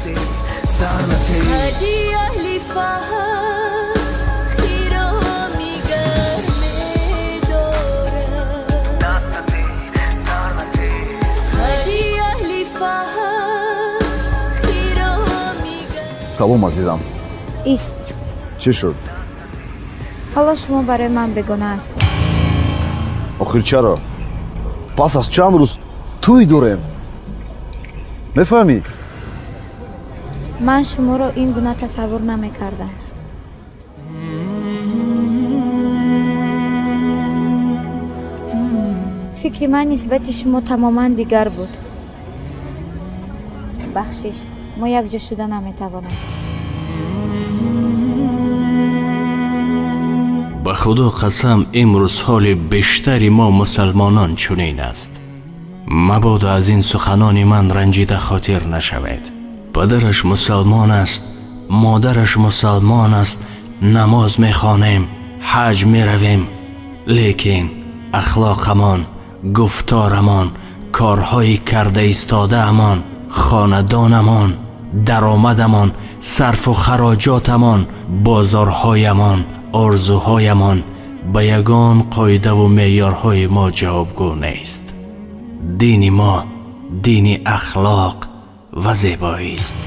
Қади аҳли фаҳм хиромӣ гар медорад. Қади аҳли фаҳм хиромӣ гар. Салом, азизам. Ист. Чӣ шуд? Ҳоло шумо барои ман бегона ҳастед. Охир чаро? Пас аз чанд рӯз тӯй дорем, мефаҳмӣ? Ман шуморо ин гуна тасаввур намекардам. Фикри ман нисбати шумо тамоман дигар буд. Бахшиш, мо якҷо шуда наметавонем. Ба Худо қасам, имрӯз ҳоли бештари мо мусалмонон чунин аст. Мабодо аз ин суханони ман ранҷида хотир нашавед. Падараш мусалмон аст, модараш мусалмон аст, намоз мехонем, ҳаҷ меравем, лекин ахлоқамон, гуфторамон, корҳои карда истодаамон, хонадонамон, даромадамон, сарфу хароҷотамон, бозорҳоямон, орзуҳоямон ба ягон қоидаву меъёрҳои мо ҷавобгӯ нест. Дини мо дини ахлоқ ва зебоист.